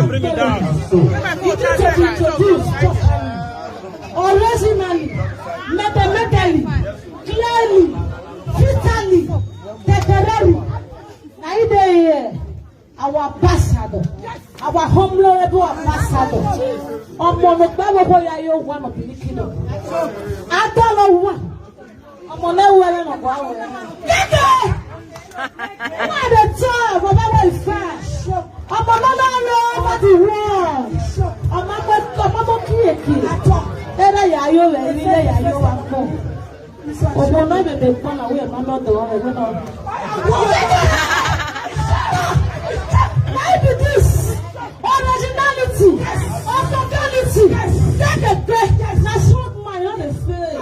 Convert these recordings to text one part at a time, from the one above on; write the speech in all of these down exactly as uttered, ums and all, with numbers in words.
Bring it down. You need to be introduced properly, originally, mathematically, clearly, fitly, temporarily. Na him dey here, our ambassador, our honorable ambassador. Ọmọ no gba wo ya yo wa no bi ni kino. Adalo wa. Ọmọ mẹ́wàá lẹ́nu ọ̀gbọ́n àwọn ọ̀rẹ́ náà. Kíkẹ́! Wọ́n á lè tọ́ ọmọ mẹ́wàá ìfẹ́. Ọmọ mẹ́wàá lọ over the world. Ọmọ mọ́ ọmọ mọ́ kíyèkí. Ẹ̀rọ yà yóò rẹ̀ ní ilé yà yóò wá pọ̀. Ọmọ náà bèbè gbọ́n náà wíyẹ̀ máa lọ́dọ̀ ọ̀rẹ́ mi náà. Why be this? Originality, authenticity, take a break. Na short man, no dey fail.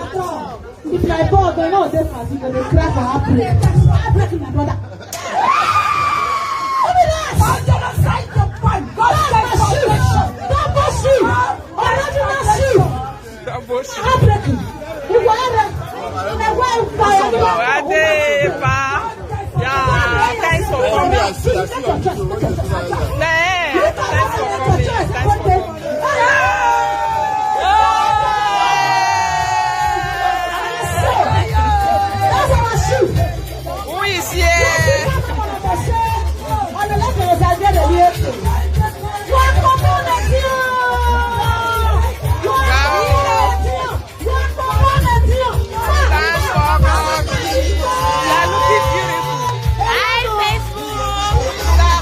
If na ball, dem no dey party, dem dey cry for heartbreak. Heartbreak, my brother. Who be that? Don't genocide the boy. God save salvation. Double shoot. Original shoot. Heartbreak. Ugbo ere. Ugbo ere. Ade pa. Yeah, thanks for coming. Thanks for coming. Thanks for coming. Who is here? Bravo. Thanks for coming. You are looking beautiful. Hi, Facebook.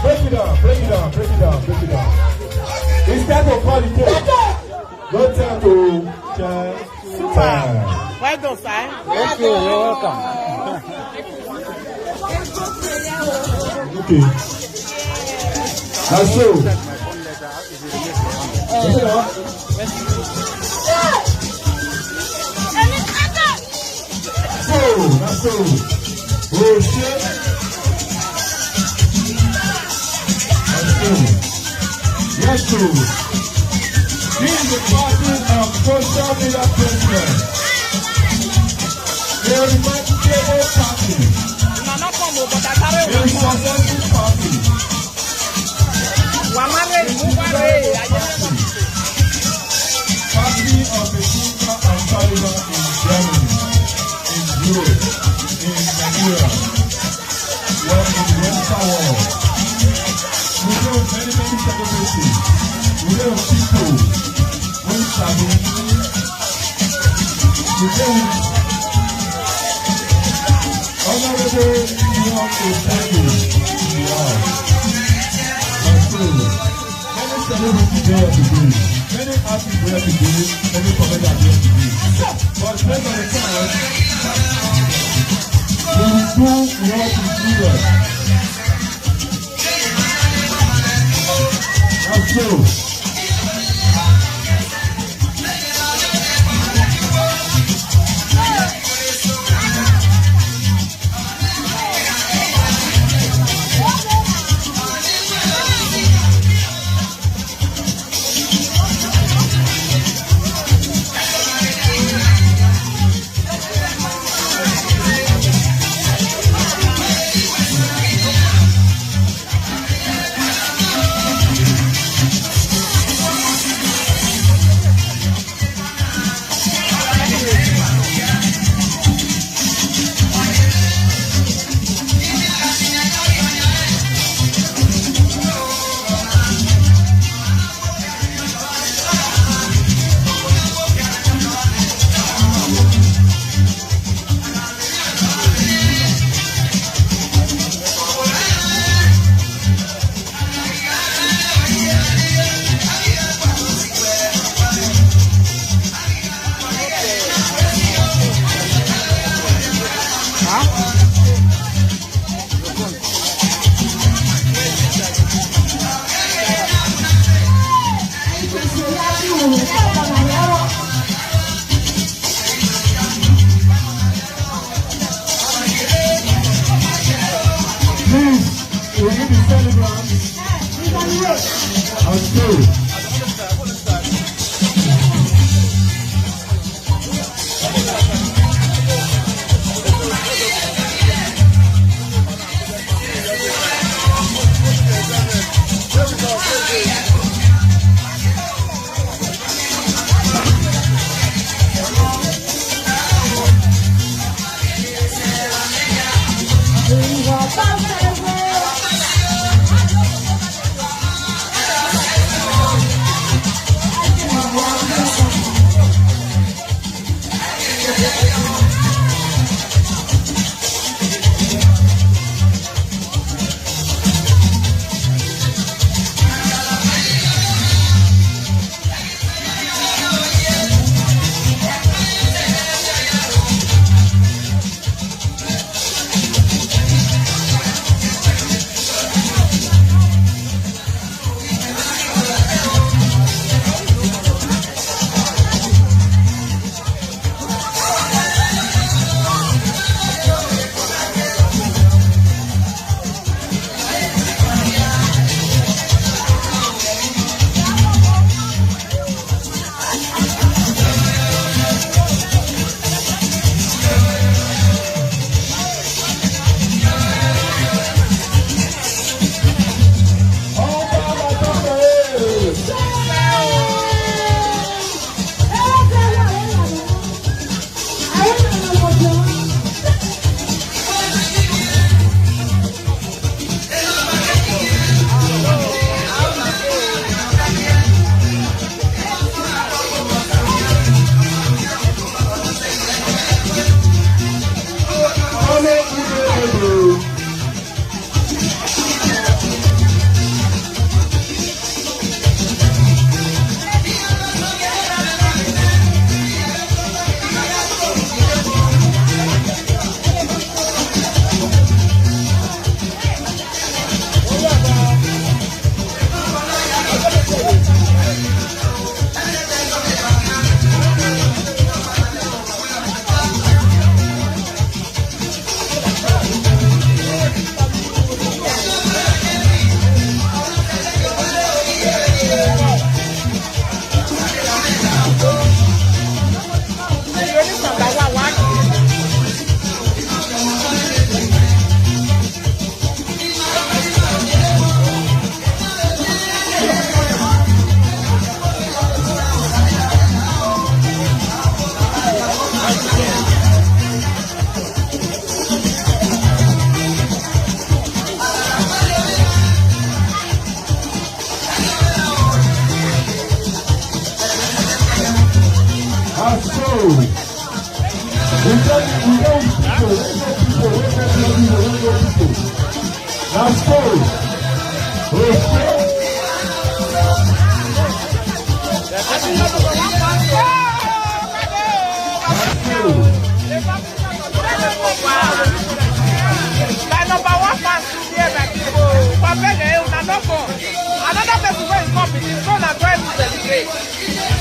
Break it down, break it down, break it down, break it down. It's time for quality. No time to share. Super. Well done, sir. Thank you. You're welcome. Okay. That's true. Is it on? So, na so. Oh, shit. Na so. Yes, so. This is the party of social media president. A remarkable party. A successful party. Wamare, Wamare, Party of the Silver and Caliber in Germany, in Europe, in Nigeria, well, in the Western world. We know many, many celebrities. We know people who sabi. We know Honorable Ian Osayi. Wow. Many celebrities dey here today, many artists dey here today, many comedians dey here today. But based on the time, we will do what is needed. That's true.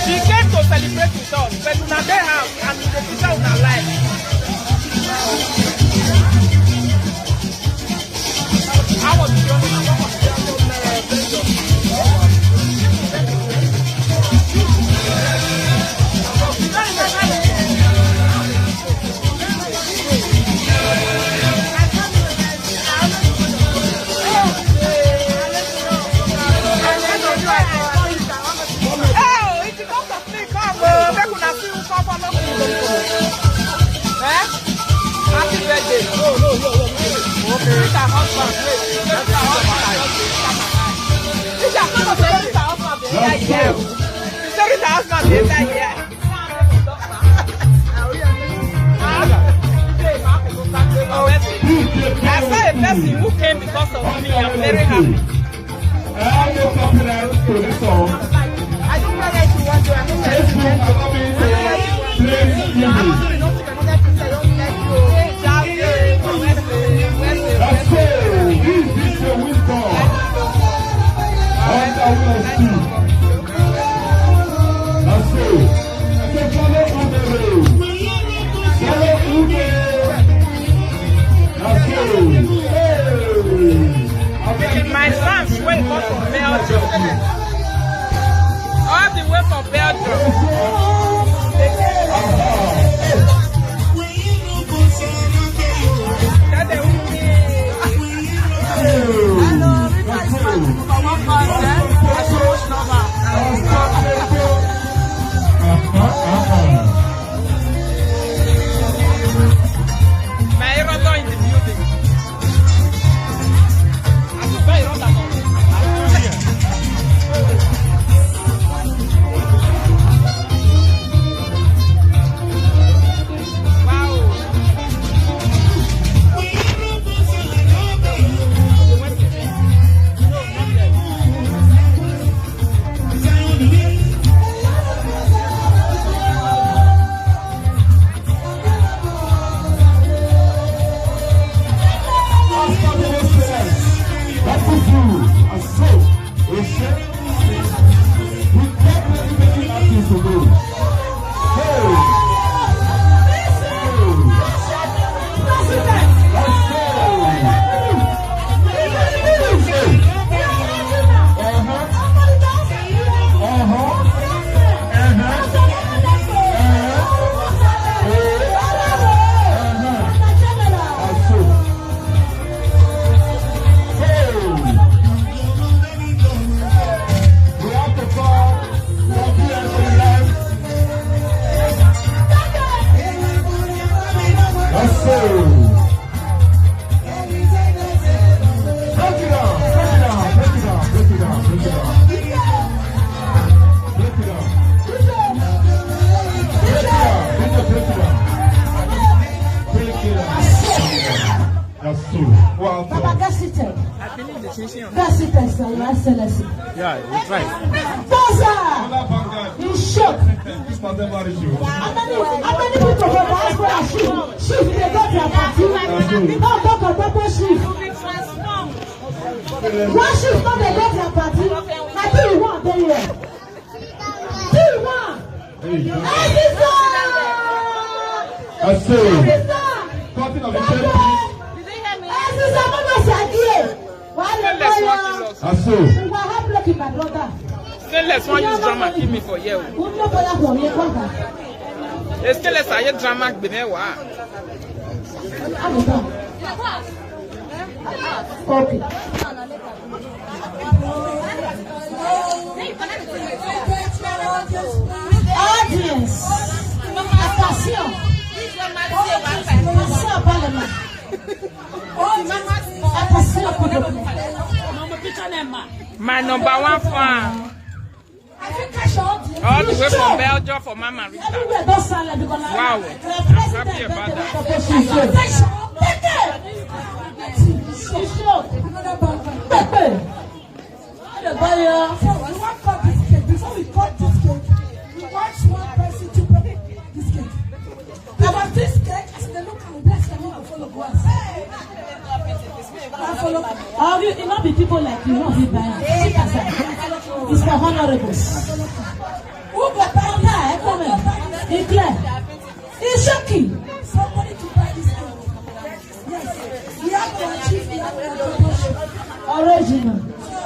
She came to celebrate with us, but una dey house and we dey picture una life. How was the journey? Oh, if you come to me, come, oh, make una see who come follow me. Eh? Happy birthday. No, no, no, no. Okay. Greet her husband, wait. Greet her husband. If you come to say, greet her husband, they enter here. She say, greet her husband, they enter here. I saw a person who came because of me. I'm very happy. I have no copyright to this song. I don't know what you want to. I don't know. Facebook allow me to play music. That's so. This is the wisdom. Under will speak. That's so. I say follow who dey road. Follow who dey. That's so. Hey. My fans wey come from Belgium. All the way from Belgium. Tell them who dey. Hello, Rita is my number one fan, eh? I so much love her. My Eroto in the building. That's true. Wow. Papa, get seated. Get seated, sir, Your Excellency. Yeah, you try. Gaza! In shock. This must never reach you. How many, how many people for diaspora shift? Shift, they got their party. That's true. No, don't contact shift. One shift, no, they got their party. I tell you one, tell you. Two one. Hey. Aziza! I say. Aziza! Cutting of the tape. Aziza, Mama Sadie. Why the fire? I say. What happened, my brother? Stainless wan use drama kill me for here. Who no fire for me, brother? Stainless, I hear drama gbeme wa. Okay. Audience. Attention. Attention, Parliament. Attention, Parliament. My number one fan. I fit catch your audience. All the way from Belgium for Mama Rita. Everywhere don silent because na, wow, I'm happy about that. Attention, take it. She show. Another bag. Pepe. The buyer. So we want cut this cake. Before we cut this cake, we want one person to break this cake. There was this cake, as they look and bless them, we go follow go outside. I follow. How you, it not be people like you, not be buy. It's for honorables. Papa, ẹ kọ́ mẹ́. It's clear. It's shocking. Somebody to buy this thing. Yes. We have to achieve, we have to accomplish. Original. So,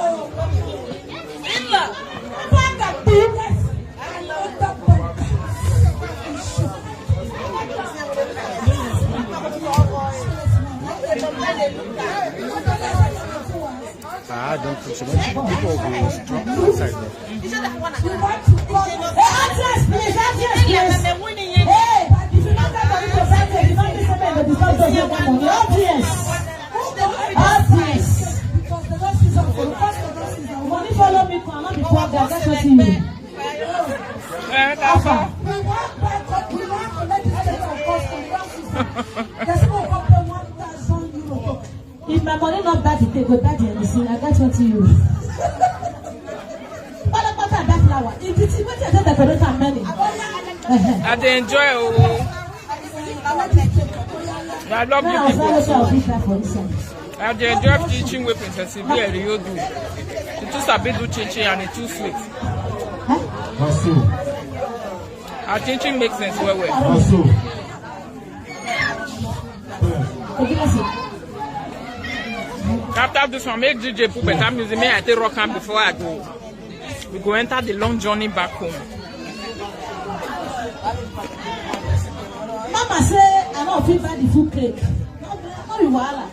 Papa, do you guys? I love that Papa. It's shocking. I don't think so. People will be strong inside there. Hey, audience, please, audience, please. Hey, if you don't get money to send it, you don't need to spend the discount of your money. Audience. Audience. Money follow me, come, not before that. That's what you mean. Alpha. We want boycott, we want to let this get of cost. There's no one thousand euro. If my money not bad, they go bad and you see, I got twenty euro. Pátápátá that flower. If the thing wetin I take decorate am many. I dey enjoy o. I love you people. Now I say I'll be that for inside. I dey enjoy teaching wey Princess Ibi Eri o do. She too sabi do chinchin and e too sweet. Huh? Na so. Her chinchin make sense well well. Na so. After this one, make D J put better music. Make I take rock am before I go. We go enter the long journey back home. Mama say I no fit buy the full cake. No be wahala.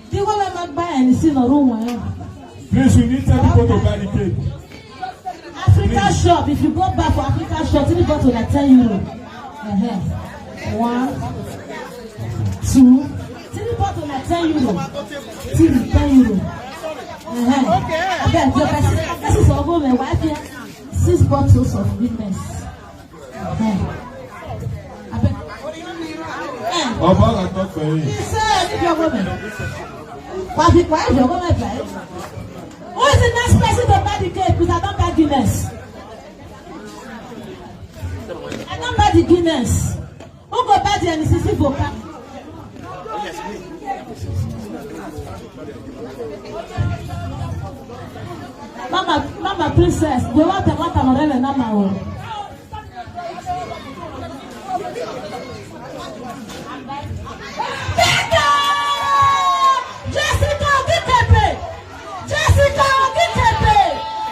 The one wey Mark buy and see no room well. Please, we need ten people to buy the cake. Africa shop, if you go back for Africa shop, three bottle na ten euro. Uh-huh. One, two, three bottle na ten euro. Three, ten euro. Uh-huh. Abeg, your person, person for go my wife here. Six bottles of Guinness. Uh-huh. Abeg. Eh. Ọba la tọ́ pẹ̀lú. He said, if your woman. Why be quiet, your woman, right? Who is the next person to buy the cake? Because I don't buy Guinness. I don't buy the Guinness. Who go buy the N C C vodka? Mama, Mama Princess, they want to want to run a number. Jessica Okikepe! Jessica Okikepe!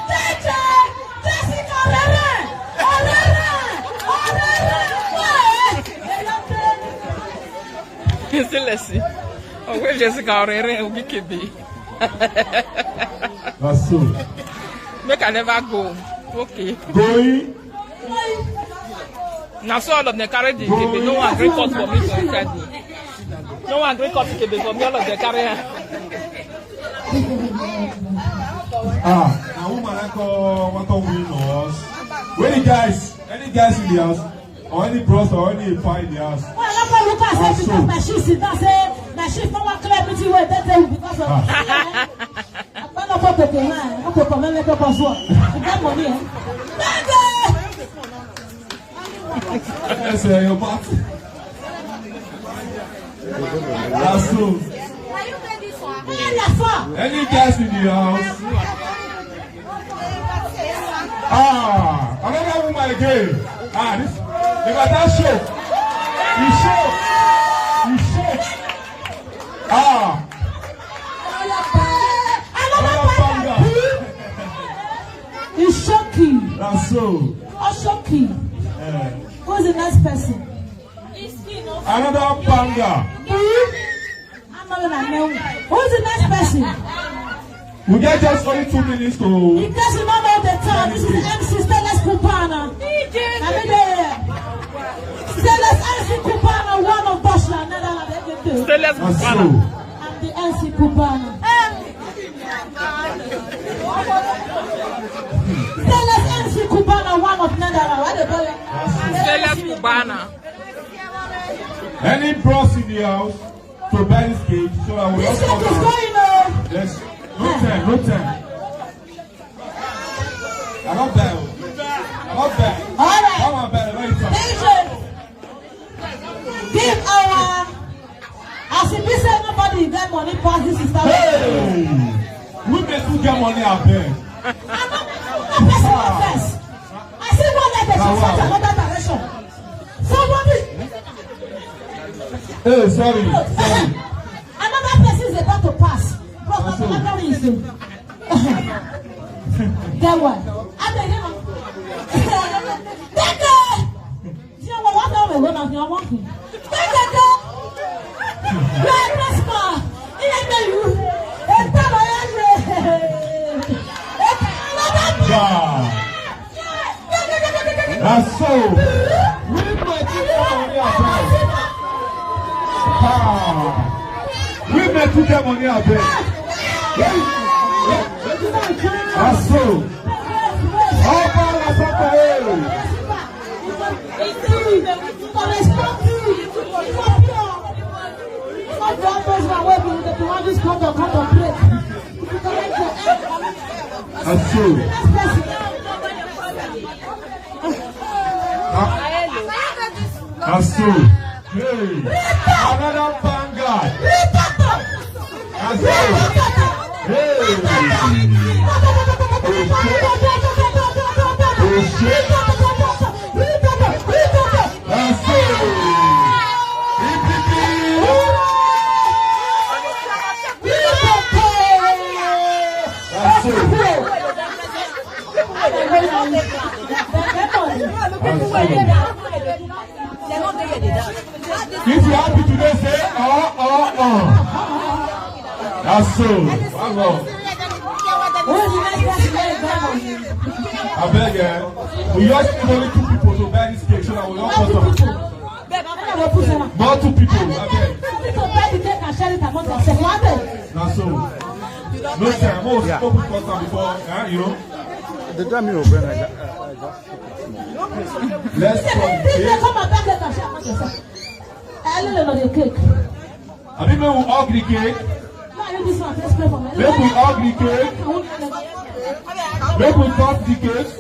J J! Jessica Orere! Orere! Orere! Selesi. Oh, where Jessica Orere Okikepe? Na so. Make I never go. Okay. Going. Na so all of them carry the kebe. No one gree cut for me for inside. No one gree cut the kebe for me. All of them carry am. Ah, na woman I call want to win us. Where the guys? Any guys in the house? Or any bros or any fire in the house? Well, I'm gonna look at that because my shift is that say my shift no one clear meeting wey dey tell you because of. Ah. I can't afford to pay mine. I could come and let us work. You got money, eh? Thank you. Yes, sir, your back. That's true. Any guys in the house? Ah, another woman again. Ah, this the matter show. You show. You show. Ah. Another banger. It's shocking. That's so. Oh, shocking. Eh. Who's the next person? Another banger. Who's the next person? We get just only two minutes to. In case you don't know the time, this is M C Stainless Cubana. Let me there. Stainless M C Cubana, one of Bosnia, Netherlands, everything. Stainless Cubana. I'm the M C Cubana. Stainless M C Cubana, one of Netherlands. What they call it? Stainless Cubana. Any bros in the house to buy this cake so that we. This cake is going on. Yes. No time, no time. I don't buy. I don't buy. All right. Come on, buy. Let me talk. D J, give our. As if you say nobody get money pass this sister. Hey! We make who get money, I beg. I don't know person first. I see one like the Another direction. Somebody. Hey, sorry, sorry. Another person is about to pass. Bros, na so. Another one is in. That one. I tell you. Take it. You know what? What am I gonna do? I want to. Take it. Where is my? He ain't you. It's not my. It's not my. Yeah. Na so. We make you get money, abeg. Ah. We make you get money, abeg. Na so. Oba Lasata, eh. Not the others na wey be the one this come to, come to play. If you collect your egg, na so. Na, na so. Hey. Another banger. Na so. Hey. Oshé. Oshé. That's it. That's it. That's it. If you happy today, say, "Ah, ah, ah." That's so. Wow. Who is the next person wey is that one? Abeg, eh? We just need only two people to buy this cake so that we don't cause am. Babe, I'm gonna put them. More two people, abeg. Two people buy the cake and share it among themselves. One day. Na so. No time. Most people put custom before, eh, you know. The time you bring, I, I, I just Let's This is come. Come and buy cake and share among yourself. I don't know the cake. Abi make we hug the cake. No, I know this one. Let's pray for me. Make we hug the cake. Make we cut the cake.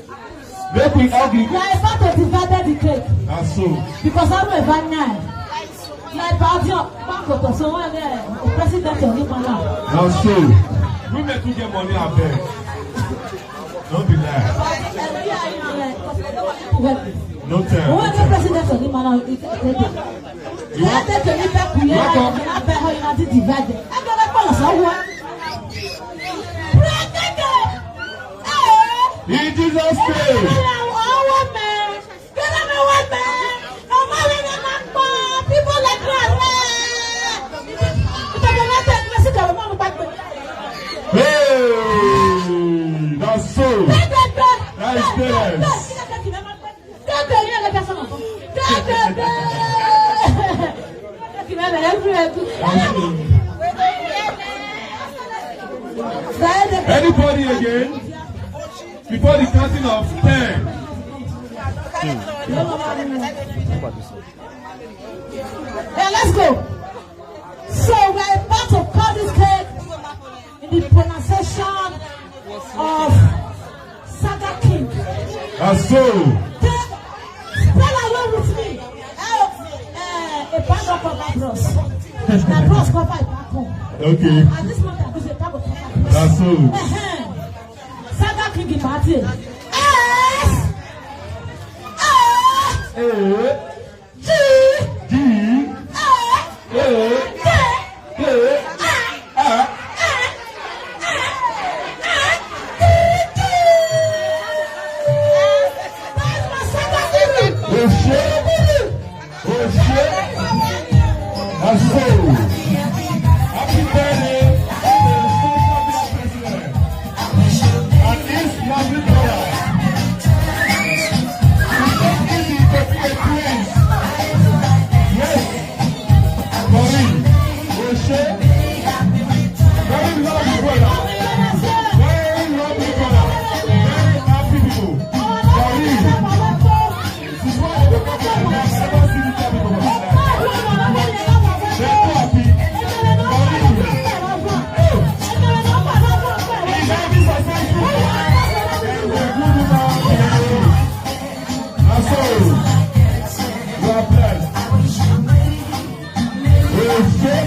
Make we hug the cake. You are about to divide the cake. Na so. Because I don't even know. Like, but you, back up, so when the president of the man. Na so. We make you get money, abeg. No be lie. No tell. Who is the president of the man? You want, you want to, you want to divide. In Jesus' name. Hey, that's so. That's parents. Anybody again? Before the counting of ten. Hey, let's go. So we're about to cut this cake in the pronunciation of Saga King. Na so. Spell along with me. L, eh, a bag of cover bros. Na bros cover a bag of. Okay. And this month I use a bag of cover bros. Na so. Saga King Party. S. A. A. G. G. A. A. K. K. A. A. Oshé. Oshé. Happy birthday. And this lovely brother. It's not easy to be a twins. Yes. Maureen, Oshé. Very lovely brother. Very lovely brother. Very happy people. Maureen. This is why they don't come here. I've never seen this type of people. They're too happy. Maureen. Hey. It's happy society. There's a good woman behind you. Na so. You are blessed. Oshé.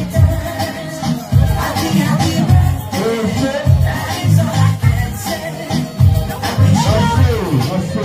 Oshé. Na so, na so.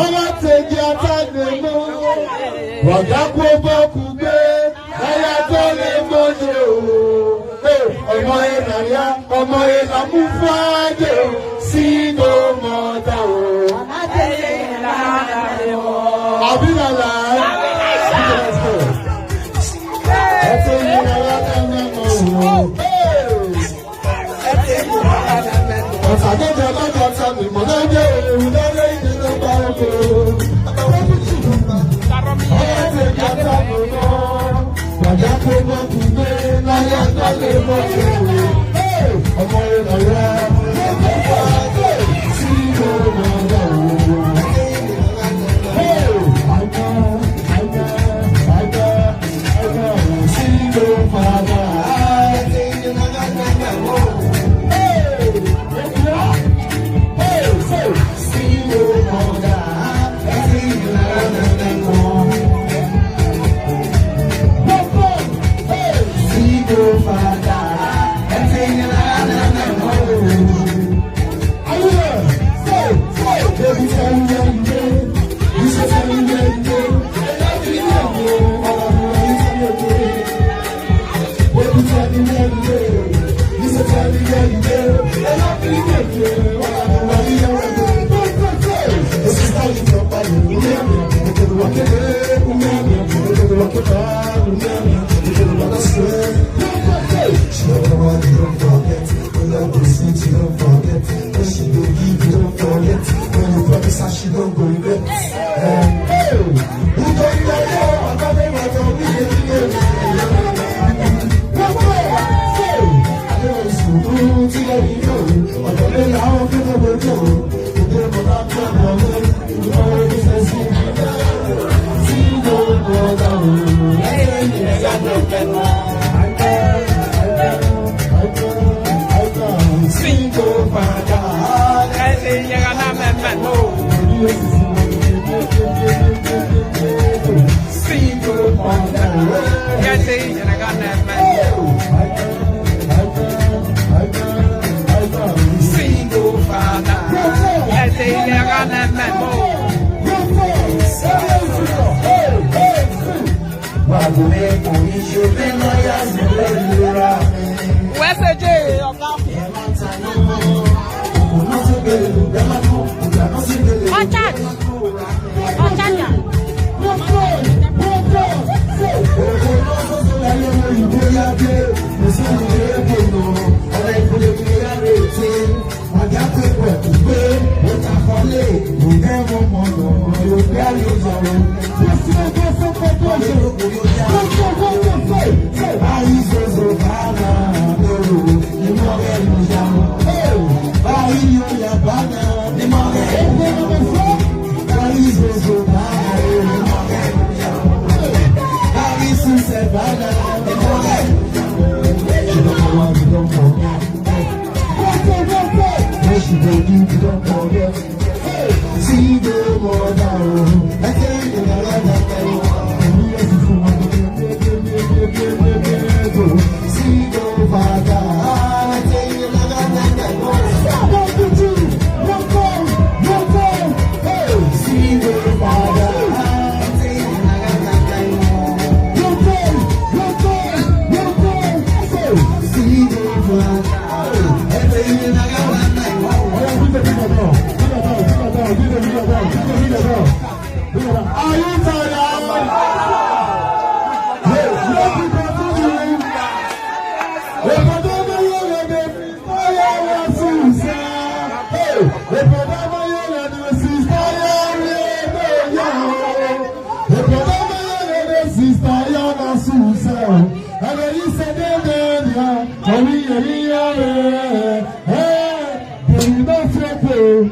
Ọmọ tẹ̀gí ata lè mọ́. Wàgá kó bọ́ kú gbé. Aya tó lè mọ́ ṣe o. Hey, ọmọ ìlànà, ọmọ ìlànà mú fàájì o. Single mother o. Àbí làlà. Ẹ tó yí ara ká mẹ́mọ́ o. Hey! Hey! She don't go regret. Hey, who don't tell you? I'm not going to be Single father. Single father. Single father. Where's A J? Orchard. Orchard. Are you tired? Hey, let me continue. Hey, brother, my young lady, sister, yeah, yeah, sister. Hey, hey, brother, my young lady, sister, yeah, yeah, yeah, yeah. Hey, brother, my young lady, sister, yeah, yeah, sister. And then he said, yeah, yeah, yeah. Oh, yeah, yeah, yeah. Hey, baby, don't fret, oh.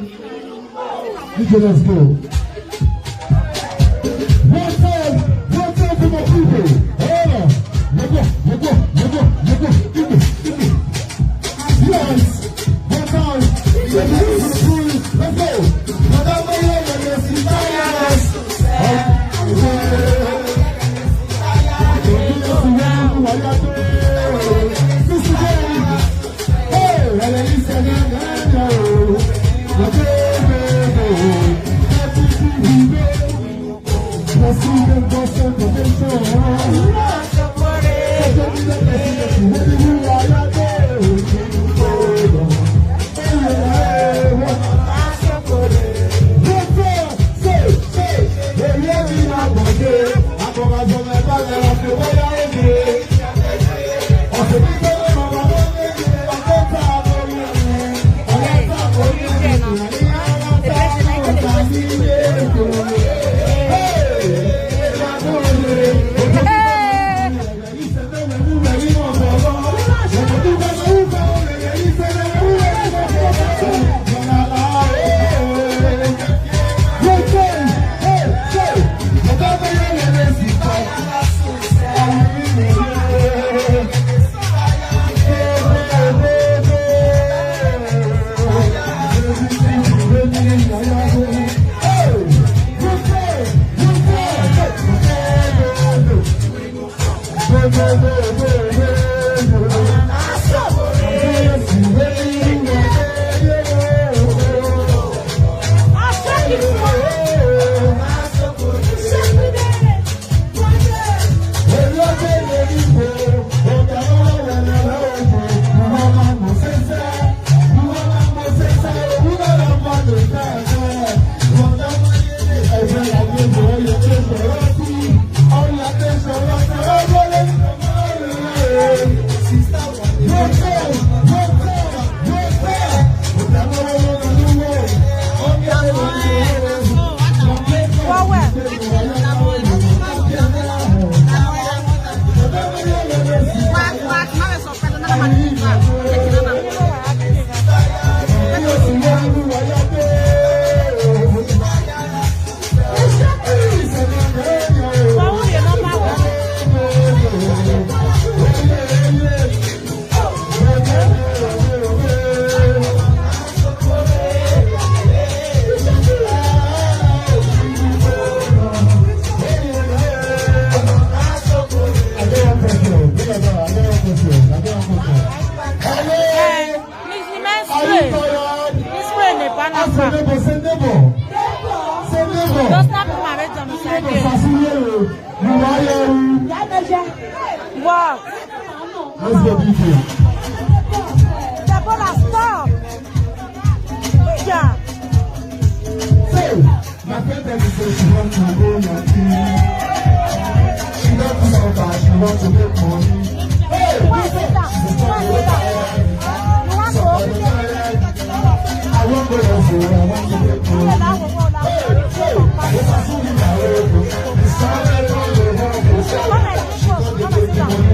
D J, let's go. One time, one time for my people. Hold on. Let go, let go, let go, let go. Give me, give me. Yes. One time. Let's go. Madame Maria, let's go. Yes. Neighbor. Say neighbor. Just stop him and raise them. Neighbor, Sasiyero. You are here. What? Let's go, D J. Deborah, stop. Yeah. Say, my friend tell me say she want to go Yankee. She don't do something, she want to make money. Hey, go and sit down. Go and sit down. You want to? I want to go Yankee, I want to make money. Hey, hey, if I see you, I will go. Come and sit down. Come and sit down.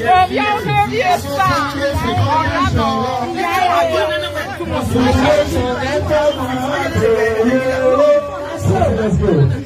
Combien on peut dire ça? Vraiment. Let's go.